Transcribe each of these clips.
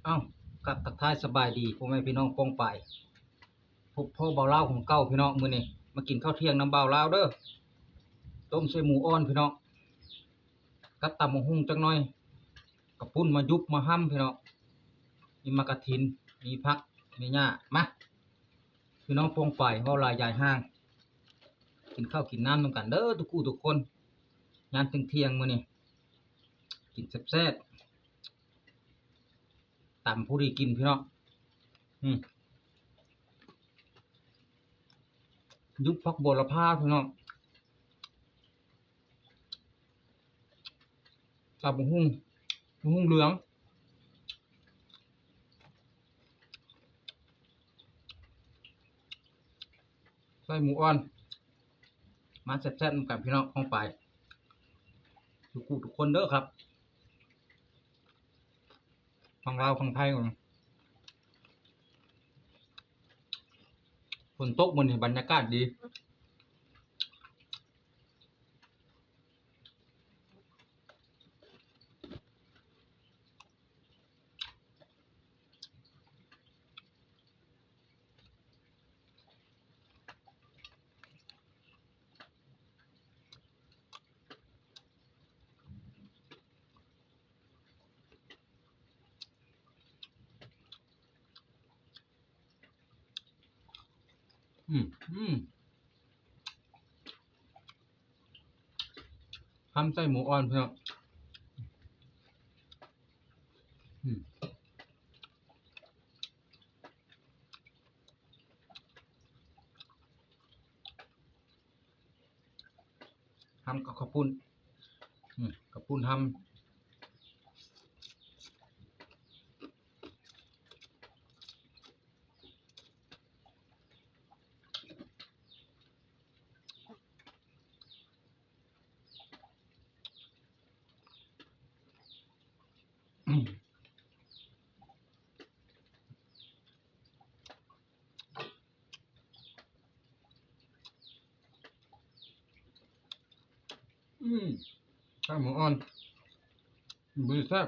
ເອົ້າ ກັບທັກທາຍສະບາຍດີພໍ່ແມ່ພີ່ນ້ອງປ້ອງປາຍ ພົບພໍ້ບ່າວລາວຄືເກົ່າພີ່ນ້ອງ. ມື້ນີ້ມາກິນເຂົ້າທ່ຽງນຳບ່າວລາວເດີ້. ຕົ້ມໃສ່ໝູອ່ອນພີ່ນ້ອງ ກັບຕຳບັກຫຸ່ງຈັກໜ່ອຍ ເຂົ້າປຸ້ນມາຍຸບມາຫ້ຳພີ່ນ້ອງ. ມີໝາກກະທິນ ມີຜັກ ມີຫຍ້າ. ມາ ພີ່ນ້ອງປ້ອງປາຍ ເວົ້າຫຼາຍຢາຍຫ່າງ ກິນເຂົ້າກິນນ້ຳນຳກັນເດີ້ທຸກຜູ້ທຸກຄົນ. ຍາມທ່ຽງໆມື້ນີ້ ກິນແຊບໆ ຕຳພໍດີກິນພີ່ນ້ອງ. ອືມ ຍຸບຜັກບົວລະພາພີ່ນ້ອງ. ຕຳບັກຫຸ່ງ ບັກຫຸ່ງເຫຼືອງ ໃສ່ໝູອ່ອນ. ມາແຊບໆນຳກັນພີ່ນ້ອງປ້ອງປາຍ ທຸກຜູ້ທຸກຄົນເດີ້ຄັບ ທັງລາວທັງໄທ. ຝົນຕົກມື້ນີ້ບັນຍາກາດດີ. ອືມ ອືມ ຫ້ຳໃສ່ໝູອ່ອນພີ່ນ້ອງ. ອືມ ຫ້ຳກັບເຂົ້າປຸ້ນ. ອືມ ເຂົ້າປຸ້ນຫ້ຳ. ອືມ ຕຳໝູອ່ອນ ບໍ່ແຊບ.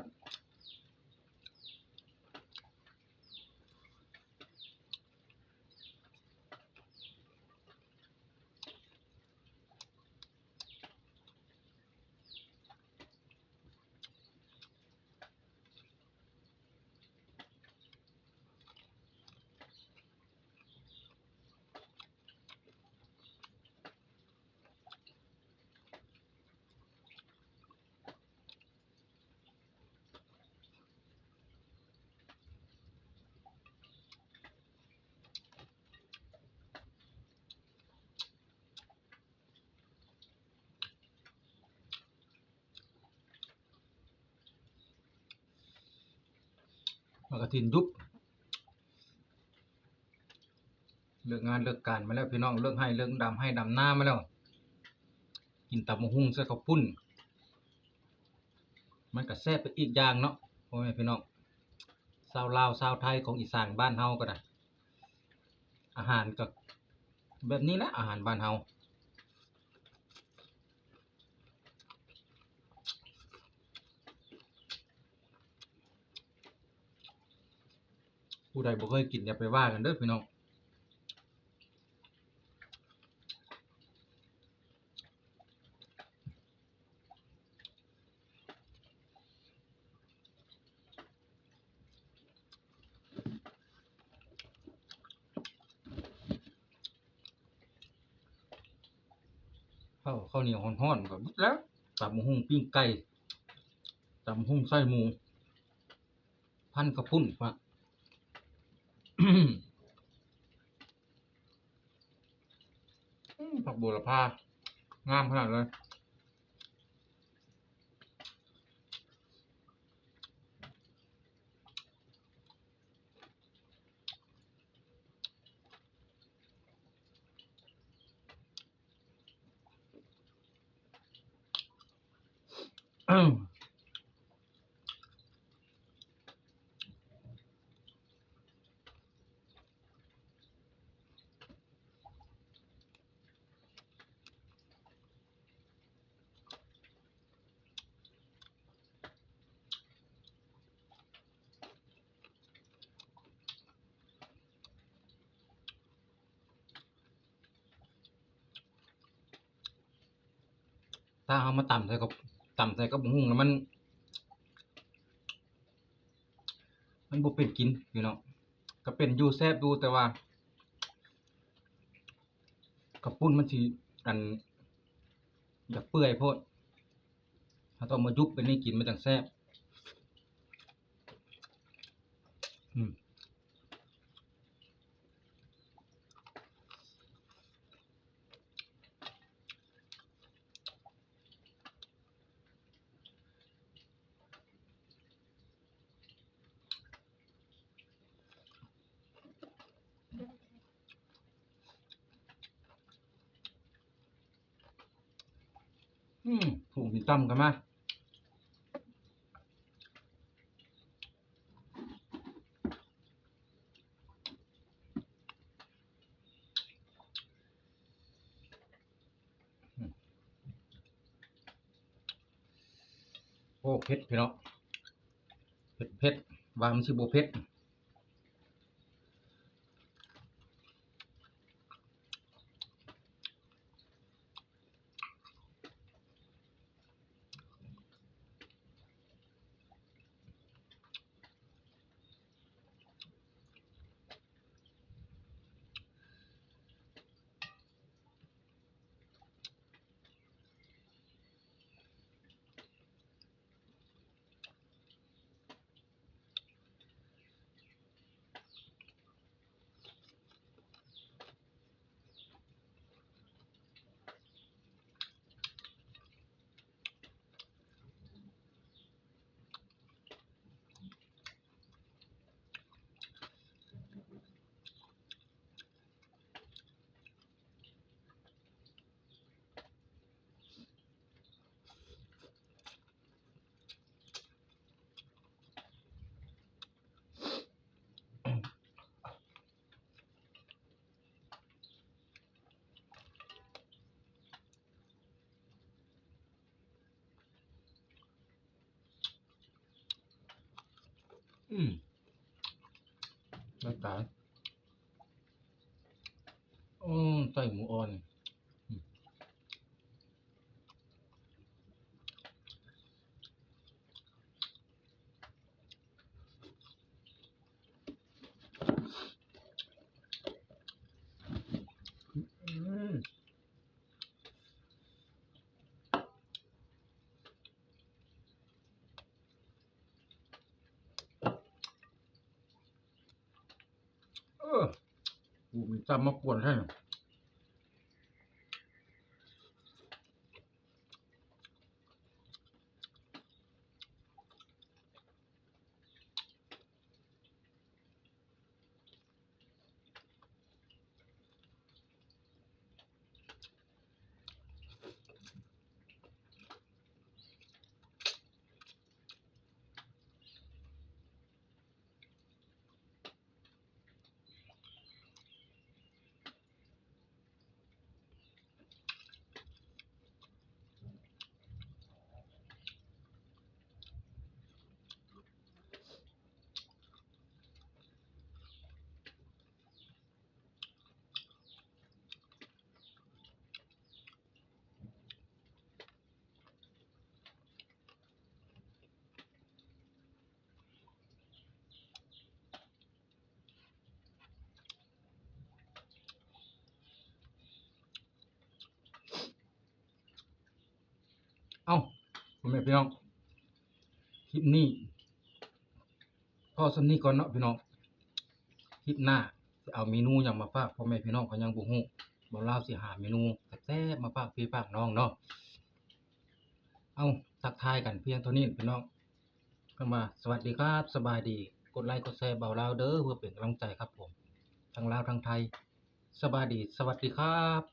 ໝາກກະທິນຍຸບ ເລີກງານເລີກການມາແລ້ວພີ່ນ້ອງ ເລີກໄຮ່ເລີກດຳໄຮ່ດຳນາມາແລ້ວ ກິນຕຳບັກຫຸ່ງໃສ່ເຂົ້າປຸ້ນ ມັນກະແຊບໄປອີກຢ່າງເນາະ ພໍ່ແມ່ພີ່ນ້ອງ. ຊາວລາວຊາວໄທຂອງອີສານບ້ານເຮົາກໍໄດ້ ອາຫານກໍແບບນີ້ແຫຼະ ອາຫານບ້ານເຮົາ. ຜູ້ໃດບໍ່ເຄີຍກິນຢ່າໄປວ່າກັນເດີ້ພີ່ນ້ອງ. ເຂົ້າ ເຂົ້າໜຽວຮ້ອນໆ ກໍເບິດແລ້ວ ຕຳບັກຫຸ່ງ ປີ້ງໄກ່ ຕຳບັກຫຸ່ງໃສ່ໝູ ພັນເຂົ້າປຸ້ນ ອືມ ຜັກບົວລະພາ ງາມຂະໜາດເລີຍ. ເຂົ້າ ເຂົ້າໜຽວຮ້ອນໆ ກໍເບິດແລ້ວ ຖ້າເຮົາມາຕຳໃສ່ກັບ ຕຳໃສ່ກັບບັກຫຸ່ງແລ້ວມັນ ມັນບໍ່ເປັນກິນພີ່ນ້ອງ. ກໍເປັນຢູ່ ແຊບຢູ່ ແຕ່ວ່າເຂົ້າປຸ້ນມັນຊິ ອັນ ຢາກເປື່ອຍໂພດ. ເຮົາຕ້ອງມາຍຸບແບບນີ້ກິນມັນຈັ່ງແຊບ. ອືມ. ອືມ ຜູກມີຕຳກັນມາ. ໂອ້ ເຜັດພີ່ນ້ອງ ເຜັດໆ ວ່າມັນຊິບໍ່ເຜັດ. ອືມ ຕາຍ ຕາຍ. ໂອ້ ໄສ້ໝູອ່ອນ. ອືມ. ເອີ ກູມີຕຳມາກວນແທ້. ເອົ້າ ພໍ່ແມ່ພີ່ນ້ອງ ຄລິບນີ້ພໍສ່ຳນີ້ກ່ອນເນາະພີ່ນ້ອງ. ຄລິບໜ້າຊິເອົາເມນູຫຍັງມາຝາກພໍ່ແມ່ພີ່ນ້ອງກໍຍັງບໍ່ຮູ້. ບ່າວລາວຊິຫາເມນູແຊບໆມາຝາກພີ່ຝາກນ້ອງເນາະ. ເອົ້າ ທັກທາຍກັນພຽງເທົ່ານີ້ພີ່ນ້ອງ. ຄຳວ່າ ສະຫວັດດີຄັບ ສະບາຍດີ. ກົດໄລກົດແຊບ່າວລາວເດີ ເພື່ອເປັນກຳລັງໃຈຄັບຜົມ ທັງລາວທັງໄທ. ສະບາຍດີ ສະຫວັດດີຄັບ.